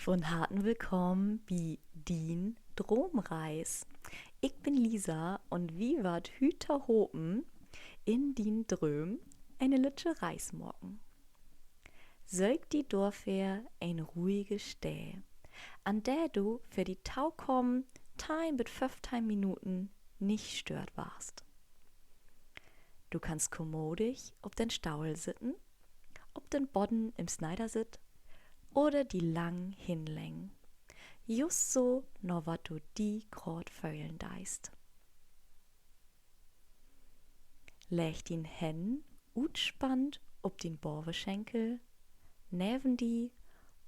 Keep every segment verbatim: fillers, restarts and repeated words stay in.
Von Harten willkamen bi Dien Droomreis. Ik bün Lisa un wi warrt hüüt tohopen in dien Drööm ene lüttje Reis maken. Söök di dorför en ruhige Steed, an de du för de tokamen teihn bit föffteihn Minuten nich stöört warrst. Du kannst kommodig op den Stohl sitten, op den Bodden in'n Sneidersitt oder di lang hinleggen. Just so, na wat du di graad föhlen deist. Legg dien Hänn utspannt op dien Bavenschenkel, neven di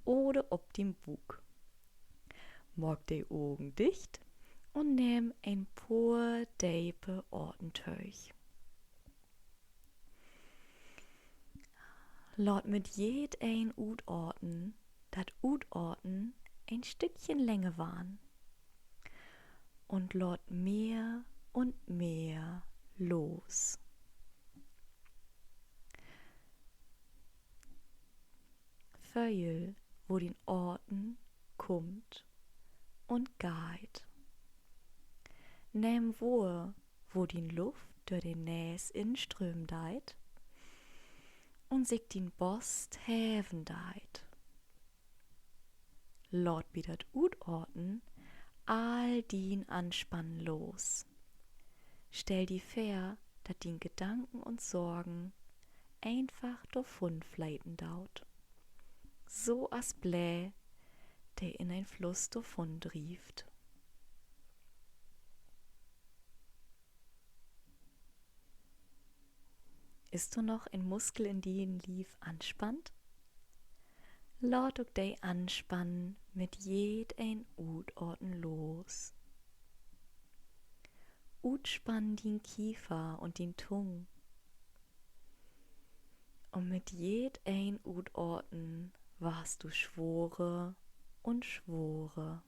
oder op dien Buuk. Maak de Ogen dicht un nehm en poor depe Atentöög. Laat mit jedeen Utaten dat Utaten en Stückchen länger warrn un laat mehr un mehr los. Föhl, wo dien Aten kummt un geiht. Nehm wohr, wo dien Luft dör de Nees inströmen deit un sik dien Bost heven deit. Laat bi dat Utaten all dien Anspannen los. Stell di vör, dat dien Gedanken un Sorgen eenfach dorvun fleten doot, so as Blää, de in en Fluss dorvun drievt. Is dor noch en Muskel in dien Lief anspannt? Laat ok de Anspannen mit jedeen Utaten los. Utspann dien Kiefer un dien Tung. Un mit jedeen Utaten warrst du sworer un sworer.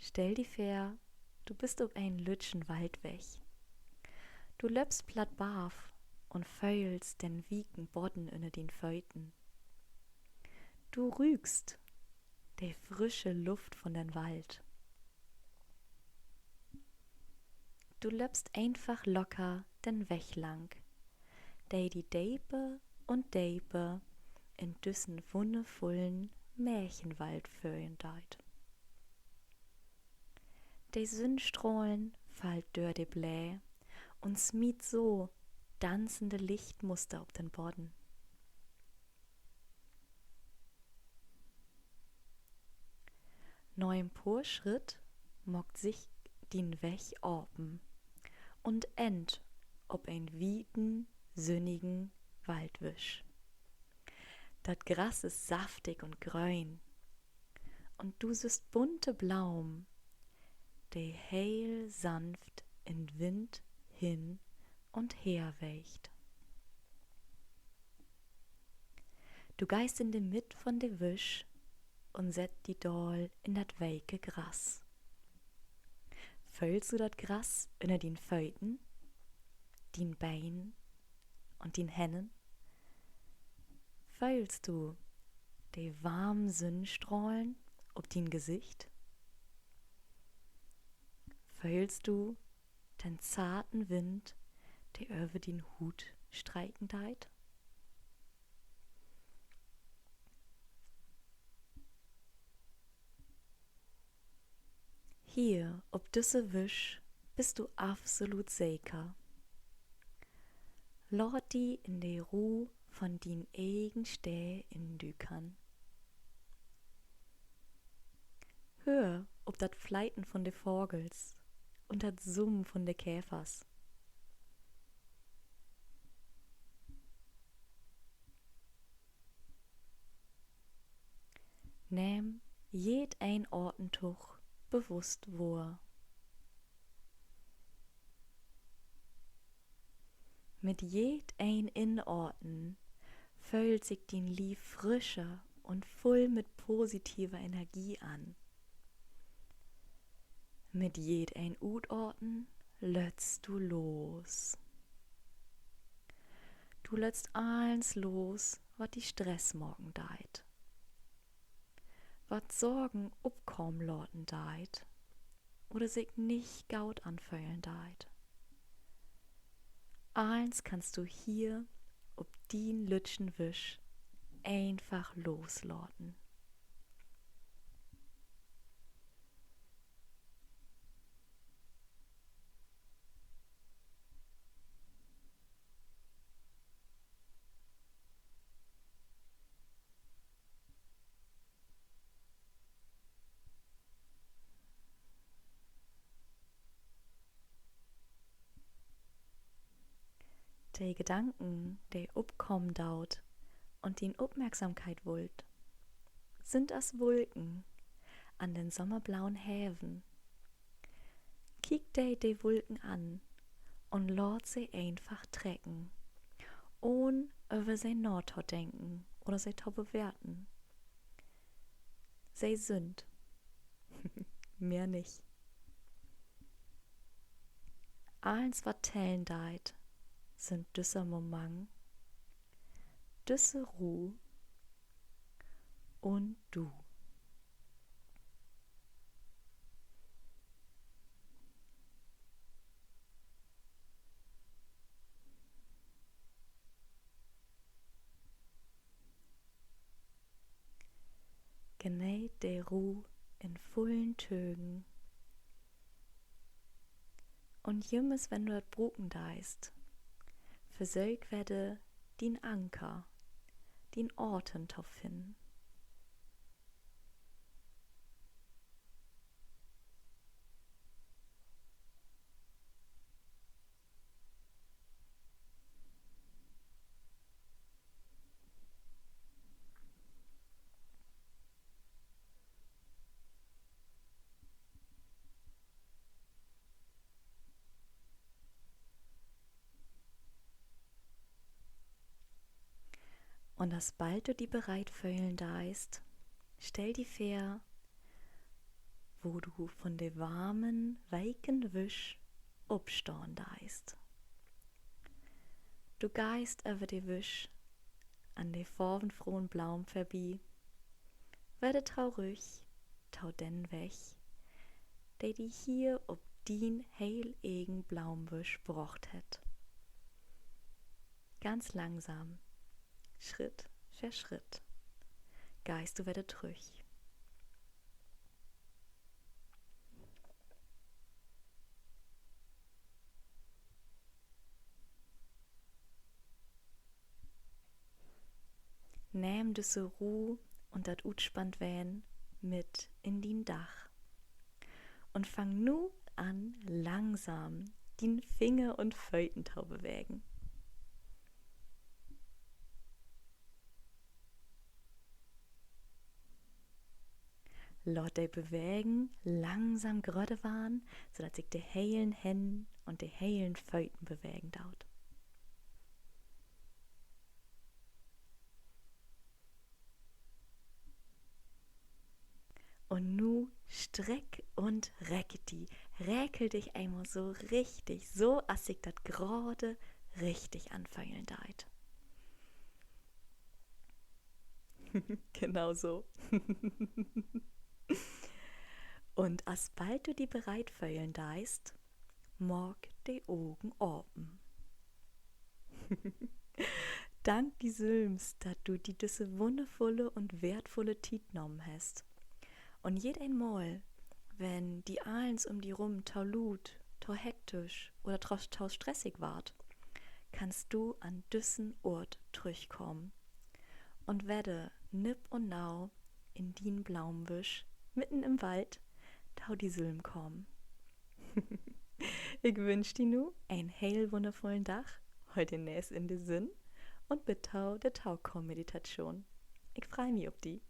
Stell di vör, du büst op en lüttjen Waldweg. Du löppst platt barf un föhlst den weeken Bodden ünner dien Föten. Du rüükst de frische Luft von den Wald. Du löppst eenfach locker den Weg lang, de di deper un deper in düssen wunnervullen Märchenwald föhren deit. De Sünnstrahlen fallt dör de Blää un smiet so danzende Lichtmuster op den Bodden. Na en poor Schritt maakt sik dien Weg apen un endt op en wieten, sünnigen Waldwisch. Dat Gras is saftig un gröön un du sühst bunte Blaumen, de heel sanft in'n Wind hen un her weegt. Du geihst in de Midd von de Wisch un settst di daal in dat weke Gras. Föhlst du dat Gras ünner dien Föten, dien Been un dien Hännen? Föhlst du de warmen Sünnstrahlen op dien Gesicht? Föhlst du den zarten Wind, de över dien Huut streken deit? Hier op düsse Wisch büst du absolut seker. Laat di in de Roh von dien egen Steed indükern. Höör op dat Fleiten von de Vagels un dat Summen von de Käfers. Nehm jedeen Atentog bewusst wohr. Mit jedeen Inaten föhlt sik dien Lief frischer un vull mit positiver Energie an. Mit jedeen Utaten Lettst du los. Du lettst allens los, wat di Stress maken deit. Wat Sorgen opkamen laten deit oder sik nich goot anföhlen deit. Allens kannst du hier op dien lüttjen Wisch eenfach loslaten. De Gedanken, de opkamen doot un dien Opmerksamkeit wullt, sünd as Wulken an den sommerblauen Heven. Kiek di de Wulken an un laat se eenfach trecken, ahn över se natodenken oder se to bewerten. Se sünd. Mehr nich. Allens, wat tellen deit, sünd düsse Moment, düsse Roh un du. Geneet de Roh in vullen Tögen. Un jümmers, wenn du dat bruken deist, versöök wedder, dien Anker, dien Aten to finnen. Un asbald du di bereit föhlen deist, stell di vör, wo du von de warmen, weken Wisch opstahn deist. Du geihst över de Wisch an de farvenfrohen Blomen vörbi, wedder torüch to den Weg, de di hier op dien heel egen Blomenwisch brocht hett. Ganz langsam, Schritt för Schritt, geihst du wedder trüch. Nehm düsse Roh un dat Utspanntween mit in dien Dag. Un fang nu an, langsam dien Finger un Föten to bewegen. Laat de Bewegen langsam grötter warrn, so dat sik de helen Hänn un de helen Föten bewegen doot. Un nu streck un reck di. Rekel di eenmal so richtig, so as sik dat grade richtig anföhlen deit. Genau so. Un asbald du di bereit föhlen deist, maak de Ogen apen. Dank di sülvst, dat du di düsse wunnervulle un weertvulle Tiet nahmen hest. Un jedeen Mal, wenn di allens üm di rüm to luut, to hektisch oder to, to stressig warrt, kannst du an düssen Oort trüchkamen un wedder nipp un nau in dien Blomenwisch mitten in'n Wald to di sülvst kamen. Ik wünsch di nu en heel wunnervullen Dag, hool de Nees in de Sünn un bit to de tokamen Meditatschoon. Ik frei mi op di.